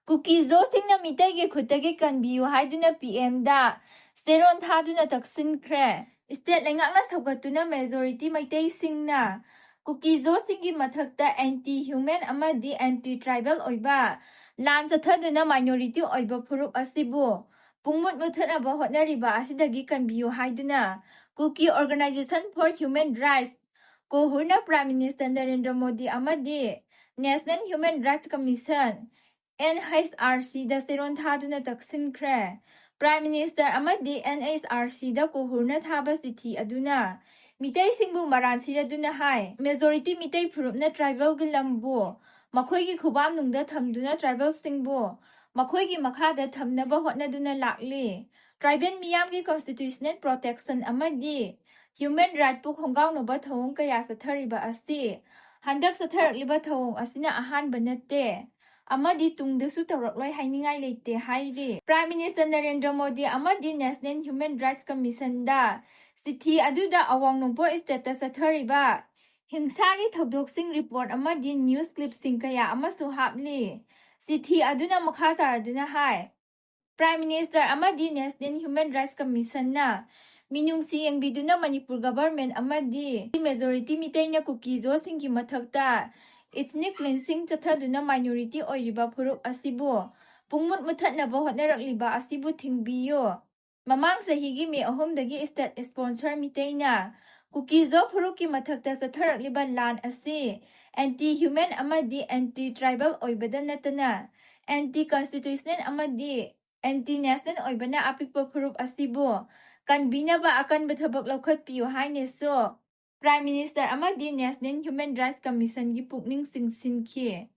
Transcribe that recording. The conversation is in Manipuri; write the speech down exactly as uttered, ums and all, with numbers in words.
ꯀꯨꯀꯤꯖꯣꯁꯤꯡꯅ ꯃꯤꯇꯩꯒꯤ ꯈꯨꯠꯇꯒꯤ ꯀꯟꯕꯤꯌꯨ ꯍꯥꯏꯗꯨꯅ ꯄꯤ ꯑꯦꯝꯗ ꯆꯦꯔꯣꯟ ꯊꯥꯗꯨꯅ ꯇꯛꯁꯤꯟꯈ꯭ꯔꯦ꯫ ꯁ꯭ꯇꯦꯠ ꯂꯩꯉꯥꯛꯅ ꯁꯧꯒꯠꯇꯨꯅ ꯃꯦꯖꯣꯔꯤꯇꯤ ꯃꯩꯇꯩꯁꯤꯡꯅ ꯀꯨꯀꯤꯖꯣꯁꯤꯡꯒꯤ ꯃꯊꯛꯇ ꯑꯦꯟꯇꯤ ꯍ꯭ꯌꯨꯃꯦꯟ ꯑꯃꯗꯤ ꯑꯦꯟꯇꯤ ꯇ꯭ꯔꯥꯏꯕꯦꯜ ꯑꯣꯏꯕ ꯂꯥꯟ ꯆꯠꯊꯗꯨꯅ ꯃꯥꯏꯅꯣꯔꯤꯇꯤ ꯑꯣꯏꯕ ꯐꯨꯔꯨꯞ ꯑꯁꯤꯕꯨ ꯄꯨꯡꯃꯨꯠ ꯃꯨꯠꯊꯠꯅꯕ ꯍꯣꯠꯅꯔꯤꯕ ꯑꯁꯤꯗꯒꯤ ꯀꯟꯕꯤꯌꯨ ꯍꯥꯏꯗꯨꯅ Kuki Organization for Human Rights, ꯀꯣꯍꯨꯔꯅ ꯄ꯭ꯔꯥꯏꯝ ꯃꯤꯅꯤꯁꯇꯔ ꯅꯔꯦꯟꯗ꯭ꯔ ꯃꯣꯗꯤ ꯑꯃꯗꯤ National Human Rights Commission, N H R ꯁꯤꯗ ꯆꯦꯔꯣꯟ ꯊꯥꯗꯨꯅ ꯇꯛꯁꯤꯟꯈ꯭ꯔꯦ꯫ ꯄ꯭ꯔꯥꯏꯝ ꯃꯤꯅꯤꯁꯇꯔ ꯑꯃꯗꯤ ꯑꯦꯟ ꯑꯩꯆ ꯑꯥꯔ ꯁꯤꯗ ꯀꯣꯍꯨꯔꯅ ꯊꯥꯕ ꯆꯤꯊꯤ ꯑꯗꯨꯅ ꯃꯤꯇꯩꯁꯤꯡꯕꯨ ꯃꯔꯥꯟ ꯁꯤꯔꯗꯨꯅ ꯍꯥꯏ, ꯃꯦꯖꯣꯔꯤꯇꯤ ꯃꯤꯇꯩ ꯐꯨꯔꯨꯞꯅ ꯇ꯭ꯔꯥꯏꯕꯦꯜꯒꯤ ꯂꯝꯕꯨ ꯃꯈꯣꯏꯒꯤ ꯈꯨꯕꯥꯝꯅꯨꯡꯗ ꯊꯝꯗꯨꯅ ꯇ꯭ꯔꯥꯏꯕꯦꯜꯁꯤꯡꯕꯨ ꯃꯈꯣꯏꯒꯤ ꯃꯈꯥꯗ ꯊꯝꯅꯕ ꯍꯣꯠꯅꯗꯨꯅ ꯂꯥꯛꯂꯤ꯫ ꯇ꯭ꯔꯥꯏꯕꯦꯜ ꯃꯤꯌꯥꯝꯒꯤ ꯀꯣꯟꯁꯇꯤꯇ꯭ꯌꯨꯁꯅꯦꯜ ꯄ꯭ꯔꯣꯇꯦꯛꯁꯟ ꯑꯃꯗꯤ ꯍ꯭ꯌꯨꯃꯦꯟ ꯔꯥꯏꯠꯄꯨ ꯈꯣꯡꯒꯥꯎꯅꯕ ꯊꯧꯑꯣꯡ ꯀꯌꯥ ꯆꯠꯊꯔꯤꯕ ꯑꯁꯤ ꯍꯟꯗꯛ ꯆꯠꯊꯔꯛꯂꯤꯕ ꯊꯧꯑꯣꯡ ꯑꯁꯤꯅ ꯑꯍꯥꯟꯕ ꯅꯠꯇꯦ ꯑꯃꯗꯤ ꯇꯨꯡꯗꯁꯨ ꯇꯧꯔꯛꯂꯣꯏ ꯍꯥꯏꯅꯤꯡꯉꯥꯏ ꯂꯩꯇꯦ ꯍꯥꯏꯔꯤ꯫ ꯄ꯭ꯔꯥꯏꯝ ꯃꯤꯅꯤꯁꯇꯔ ꯅꯔꯦꯟꯗ꯭ꯔ ꯃꯣꯗꯤ ꯑꯃꯗꯤ ꯅꯦꯁꯅꯦꯜ ꯍ꯭ꯌꯨꯃꯦꯟ ꯔꯥꯏꯠꯁ ꯀꯃꯤꯁꯟꯗ ꯆꯤꯊꯤ ꯑꯗꯨꯗ ꯑꯋꯥꯡ ꯅꯣꯡꯄꯣꯛ ꯁ꯭ꯇꯦꯠꯇ ꯆꯠꯊꯔꯤꯕ ꯍꯤꯡꯁꯥꯒꯤ ꯊꯧꯗꯣꯛꯁꯤꯡ ꯔꯤꯄꯣꯔꯠ ꯑꯃꯗꯤ ꯅ꯭ꯌꯨꯁ ꯀ꯭ꯂꯤꯞꯁꯤꯡ ꯀꯌꯥ ꯑꯃꯁꯨ ꯍꯥꯞꯂꯤ꯫ ꯆꯤꯊꯤ ꯑꯗꯨꯅ ꯃꯈꯥ ꯇꯥꯔꯗꯨꯅ ꯍꯥꯏ, ꯄ꯭ꯔꯥꯏꯝ ꯃꯤꯅꯤꯁꯇꯔ ꯑꯃꯗꯤ ꯅꯦꯁꯅꯦꯜ ꯍ꯭ꯌꯨꯃꯦꯟ ꯔꯥꯏꯠꯁ ꯀꯃꯤꯁꯟꯅ ꯃꯤꯅꯨꯡꯁꯤ ꯌꯦꯡꯕꯤꯗꯨꯅ ꯃꯅꯤꯄꯨꯔ ꯒꯚꯔꯟꯃꯦꯟꯠ ꯑꯃꯗꯤ ꯃꯦꯖꯣꯔꯤꯇꯤ ꯃꯤꯇꯩꯅ ꯀꯨꯀꯤꯖꯣꯁꯤꯡꯒꯤ ꯃꯊꯛꯇ ꯏꯊꯅꯤꯛ ꯀ꯭ꯂꯤꯟꯁꯤꯡ ꯆꯠꯊꯗꯨꯅ ꯃꯥꯏꯅꯣꯔꯤꯇꯤ ꯑꯣꯏꯔꯤꯕ ꯐꯨꯔꯨꯞ ꯑꯁꯤꯕꯨ ꯄꯨꯡꯃꯨꯠ ꯃꯨꯠꯊꯠꯅꯕ ꯍꯣꯠꯅꯔꯛꯂꯤꯕ ꯑꯁꯤꯕꯨ ꯊꯤꯡꯕꯤꯌꯨ꯫ ꯃꯃꯥꯡ ꯆꯍꯤꯒꯤ ꯃꯦ ꯑꯍꯨꯝꯗꯒꯤ ꯁ꯭ꯇꯦꯠ ꯁ꯭ꯄꯣꯟꯁꯔ ꯃꯤꯇꯩꯅ ꯀꯨꯀꯤꯖꯣ ꯐꯨꯔꯨꯞꯀꯤ ꯃꯊꯛꯇ ꯆꯠꯊꯔꯛꯂꯤꯕ ꯂꯥꯟ ꯑꯁꯤ ꯑꯦꯟꯇꯤ ꯍ꯭ꯌꯨꯃꯦꯟ ꯑꯃꯗꯤ ꯑꯦꯟꯇꯤ ꯇ꯭ꯔꯥꯏꯕꯦꯜ ꯑꯣꯏꯕꯗ ꯅꯠꯇꯅ ꯑꯦꯟꯇꯤ ꯀꯟꯁꯇꯤꯇ꯭ꯌꯨꯁꯅꯦꯜ ꯑꯃꯗꯤ ꯑꯦꯟꯇꯤ ꯅꯦꯁꯅꯦꯜ ꯑꯣꯏꯕꯅ ꯑꯄꯤꯛꯄ ꯐꯨꯔꯨꯞ ꯑꯁꯤꯕꯨ ꯀꯟꯕꯤꯅꯕ ꯑꯀꯟꯕ ꯊꯕꯛ ꯂꯧꯈꯠꯄꯤꯌꯨ ꯍꯥꯏꯅꯁꯨ ꯄ꯭ꯔꯥꯏꯝ ꯃꯤꯅꯤꯁꯇꯔ ꯑꯃꯗꯤ ꯅꯦꯁꯅꯦꯜ ꯍ꯭ꯌꯨꯃꯦꯟ ꯔꯥꯏꯠꯁ ꯀꯃꯤꯁꯟꯒꯤ ꯄꯨꯛꯅꯤꯡ ꯆꯤꯡꯁꯤꯟꯈꯤ꯫